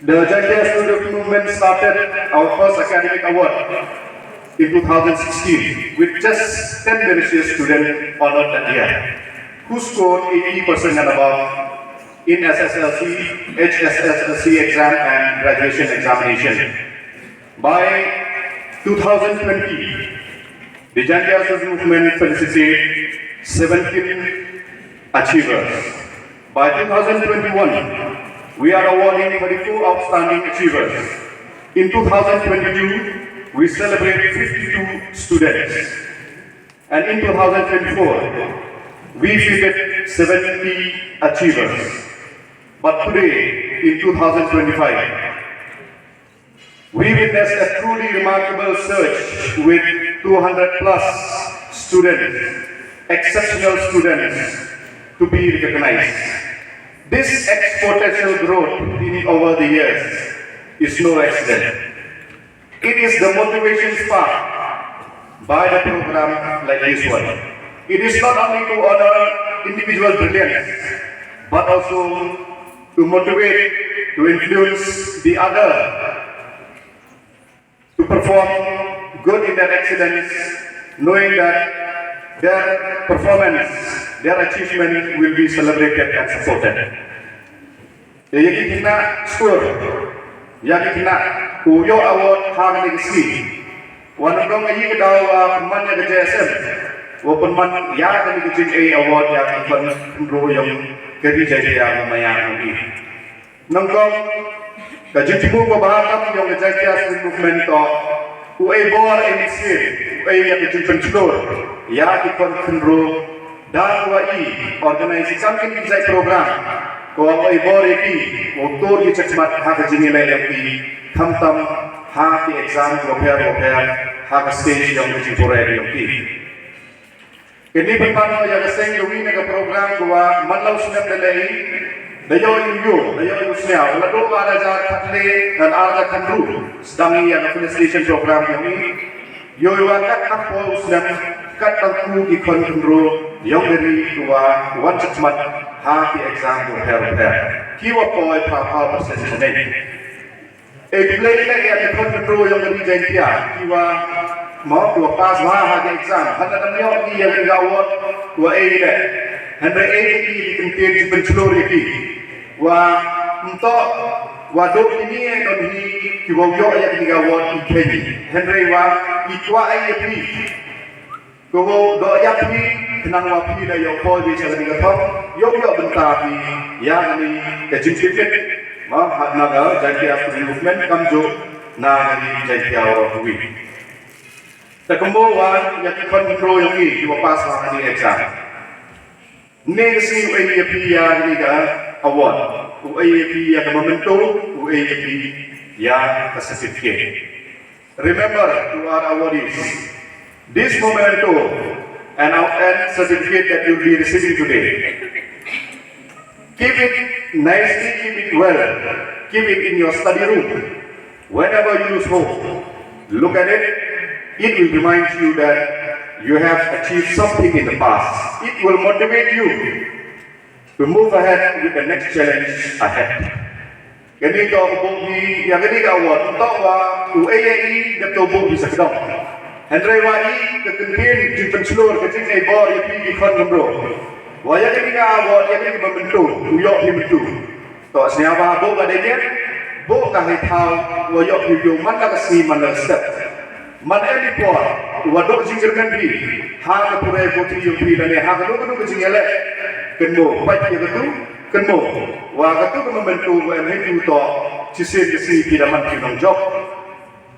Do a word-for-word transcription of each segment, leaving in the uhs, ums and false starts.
The Jaintia Student Movement started our first academic award in two thousand sixteen with just ten meritorious students honored that year, who scored eighty percent and above in S S L C, H S S L C exam and graduation examination. By two thousand twenty, the Jaintia Student Movement felicitate seventeen achievers. By two thousand twenty-one, we are awarding thirty-four outstanding achievers. In two thousand twenty-two, we celebrate fifty-two students. And in two thousand twenty-four, we feted seventy achievers. But today, in two thousand twenty-five, we witness a truly remarkable surge with two hundred plus students, exceptional students, to be recognized. This exponential growth in over the years is no accident. It is the motivation spark by the program like this one. It is not only to honor individual brilliance, but also to motivate, to influence the other to perform good in their excellence, knowing that their performance, their achievement will be celebrated and supported. Ïa ki khynnah skur, ïa ki khynnah u ïoh award ha kane ka sngi. Wan ong ïa ka daw wa pynman ïa ka J S M, wa pynman ïa kane ka jingïoh award ïa ka khun khynroo ïong ka ri Jaintia ma ïa ngi. Nangkong ka jingthmu ka ba kam ïong ka Jaintia Student Movement to u ei bor ei mynsiem, u ei ïa ka jingpynshlur ïa ki khun khynroo da ka wa i organize kam kin ki jait program. Ka wa u ei bor ïa ki u tur ki chakmat ha ka jingïaleh ïong ki, khamtam ha ki exam wa pher wa pher, ha ka stage ïong ka jingpure ïong ki. Kani pynban ïa ka seng ka wi na ka program ka wa man la u snem da lei, da ïoh ïu ïu, da ïoh ïu sñiaw, la dooh ar hajar khatle ngan ar hajar khatru, sdang ïa ka felicitation program ïong i. Ïoh ïa wa kat ka poi u snem, kat ka ku ki khun khynroo ïong ka ri ka wa wan chakmat ha ki exam wa pher wa pher, ki wa poi pha pha percent chaneng. Ei, khublei leh ïa ki khun khynroo ïong ka ri Jaintia ki wa, mo, ki wa pass bha ha ki exam. Hynda dang ïoh ki ïa ka award, ki wa ei leh. Hynrei ei ki, ki kyntien ki pynshlur ïa ki. Wa ym toh wa dooh kine don hi ki wa ïoh ïa ka award ki kheiñ. Hynrei wa i kwah ei ïa phi. Ko doh ïa phi, khnang wa phi da ïoh poi beit sha kane ka thong, ïoh ïoh bynta phi ïa kane ka jingtip. Ma, ha na ka Jaintia Student Movement, kam ju na kane Jaintia Award wi. Te kumno wa ïa ki khun khynroo ïong i ki wa pass ha kane exam. Ne ka sngi u ei ïa phi ïa kane ka award, u ei ïa phi ïa ka memento, u ei ïa phi ïa ka certificate. Remember, to our awardees, this memento and our, and certificate that you'll be receiving today, keep it nicely, keep it well, keep it in your study room. Whenever you lose hope, look at it. It will remind you that you have achieved something in the past. It will motivate you to move ahead with the next challenge ahead. Kane ka buh hi ïa kane ka award, ym toh wa u ei ei da to buh hi sa kdong. Hynrei wa i ka kyntien jingpynshlur, ka jingei bor ïa phi ki khun khynroo. Wa ïa kane ka award, ïa kane ka memento, u ïoh hi mynta. To sñiaw ba buh ka dei ne, buh ka hei thaw, wa ïoh hi ïoh man la ka sngi man la ka step. Man em i por, wa dooh jingkyrmen phi ha ka pule puthi ïong phi lane ha kano kano ka jingïaleh. Kynmaw, pait ïa katu, kynmaw, wa katu ka memento wa em hei tu to, shisien ka sngi phi da man phi nongjop.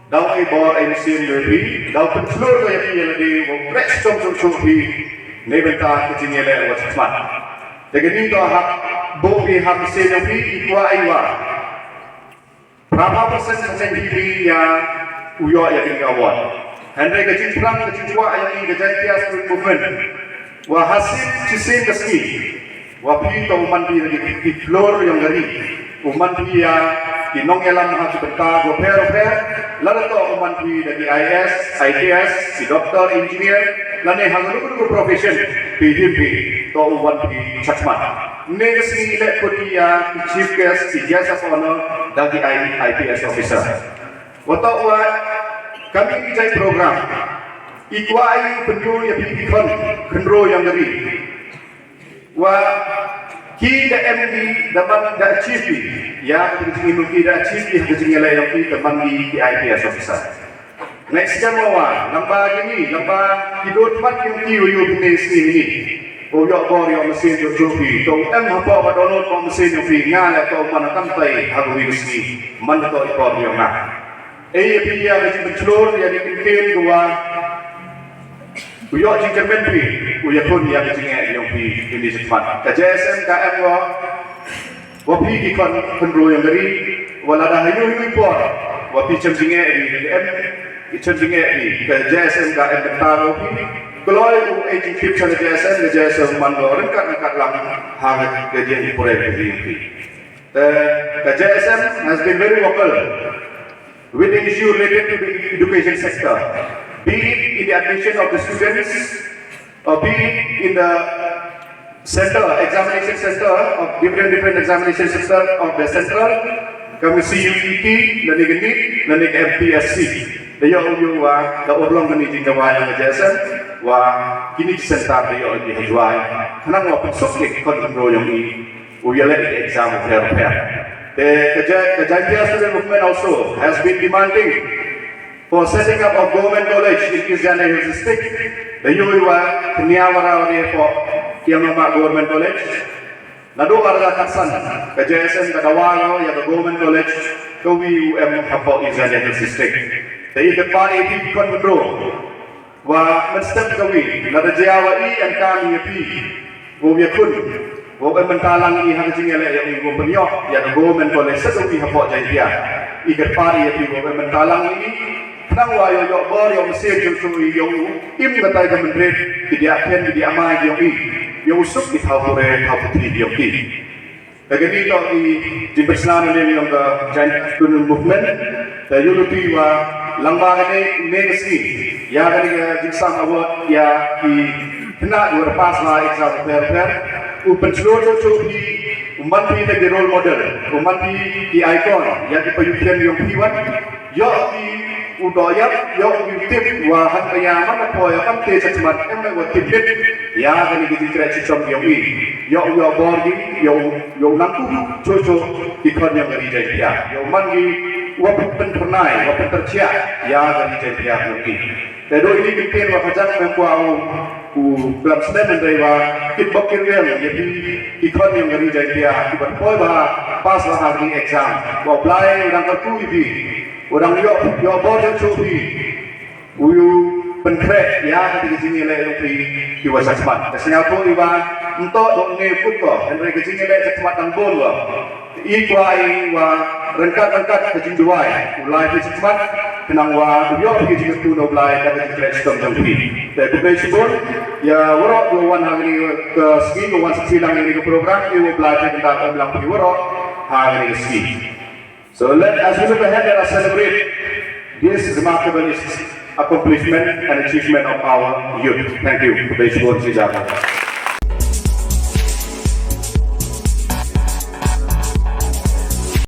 Daw ei bor ei mynsiem ïa phi, daw pynshlur ïa phi ïa lade, wa preh chong chong chong phi neibynta ka jingïaleh wa chakmat. Te kane to ha buh phi ha mynsiem ïong phi, i kwah ei wa Phra pha percent ka jinghikai ïa u ïoh ïa kane ka award. Hynrei ka jingpyrshang ka jingkwah ïa i ka Jaintia Student Movement, wa ha sien shisien ka sngi, wa phi to u man phi da ki, ki flor ïong ka ri, u man phi ïa ki nongïalam ha ki bynta bapher bapher, lada to u man phi da ki I A S, I P S, ki doctor, engineer, lane ha kano kano ka profession phi him phi, to u wan phi chakmat. Ynne ka sngi i leh kut ïa ki chief guest, ki guest of honor, Ïa ki I, IPS officer. Wat ïa ka mih ki jait program. I kwah i pynjur ïa phi ki khon khynroo ïong ka ri. Wa ki da em ki da man da achieve ki. Ïa ka jingim ki da achieve ki ha ka jingïaleh ïong ki da man ki ki IPS officer. Next time wa, namba kini, namba ki dot mat ïong ki wa ïoh pynne sngi ni. Ko ïoh bor ïoh mynsiem ïoh jur phi. To em hapoh wa download ko mynsiem ïong phi. Nga la ko man kam tai ha ko wi sngi. Man to i bor ïong nga. Ei phi ïa ka jingpynchlur ïa ki kin kin wa. U ïoh jingkyrmen phi. U ïa khun ïa ka jingeh ïong phi. Ini jingmat. Ka JSM ka em wa. Wa phi ki khon khynroo ïong ka ri, wa lada ha ïoh ïoh por, wa phi chem jingeh ri, ri em, i chem jingeh ri, ka JSM ka em bynta wa phi, kloi u ei jingtip cha ka JSM, ka JSM man wa ryngkat ryngkat lang, ha ka jingpyrshah ka ri phi. Te, ka JSM has been very vocal with the issue related to the education sector, be it in the admission of the students, or be it in the center, examination center of different, different examination center of the central, ka CUET, lane ka NEET, lane ka MPSC. Da ïoh ïoh wa, da urlong kani jingdawa ïa ka JSM, wa kini ki center da ïoh ïa ki hajwai. Khnang wa pynsuk ïa ki khon khynroo ïong i, u ïaleh ïa ki exam u pher u pher. Te ka Jai-, ka Jaintia Student Movement also has been demanding for setting up of government college in East Jaintia Hills District. Da ïoh ïa wa kñia wa ra wa re ko kiang ma government college. Naduh ar hajar khatsan ka JSM ka dawa ïa ka government college ka wi u em hapoh East Jaintia Hills District. Te i ka pa e ki kon bro. Wa mynstep ka wi, lada jia wa i em kam ïa phi. Wa ïa khun. Wa em mynta lang i ha ka jingïaleh ïa i wa pynïoh ïa ka government college sa ka wi hapoh Jaintia. I kyrpad ïa phi wa em mynta lang i. Khnang wa ïoh ïoh bor ïoh mynsiem ïoh shu ïoh im ka tai ka mynrit. Ki dia khen ki dia mai ïoh i. Ïoh suk i thaw pure thaw puthi ïoh i. Te kane to i jingpynsngew ne ïong ka Jaintia Student Movement. Te ïoh luti wa lang ba ne ne ka sngi. Ïa kane ka jingsam award ïa ki khynnah wa pass la exam pher pher. U pynshlur ïoh ïoh phi, u man phi te ki role model, u man phi ki icon ïa ki pa ïoh kren ïong phi wan. Ïoh ki u doh ïap, ïoh ki u tip wa han ka ïa man poi ïa kam te sa chmat em wa tip lit. Ïa kane ki jingkret chi chom ïong i. Ïoh ïoh bor ki, ïoh ïoh nang ku cho cho ki khon ïong ka ri Jaintia. Ïoh man ki wa pynphyrnai, wa pynpyrchia ïa ka ri Jaintia ïong i. Te do ini ki pen wa ka jang mem kwa u u klam snem en dei wa kit bok kit riang ïa ki ki khon ïong ka ri Jaintia ki ban poi ba pass la ha ki exam. Wa u Blai u dang kyrkhu ïa phi. U dang ïoh, ïoh bor ïoh shu phi. U ïoh pynkhreh ïa ka jingïaleh ïong phi ki wa sa chmat. Ka sngewthuh i wa ym toh dok ne kut ko. Hynrei ka jingïaleh sa chmat dang bun wa. I kwah i wa ryngkat ryngkat ka jingduwai. U Blai phi sa chmat. Khnang wa u ïoh phi ka jingkyrkhu na u Blai da ka jingkyrkhu jong phi. Te khublei shibun. Ïa waroh u wan ha kane ka sngi, u wan sa phi lang ïa kane ka program. Ïa u Blai phi kyndat em lang phi waroh ha kane ka sngi. So let, as we look ahead, let us celebrate this remarkable accomplishment and achievement of our youth. Thank you. Khublei shibun shi hajar.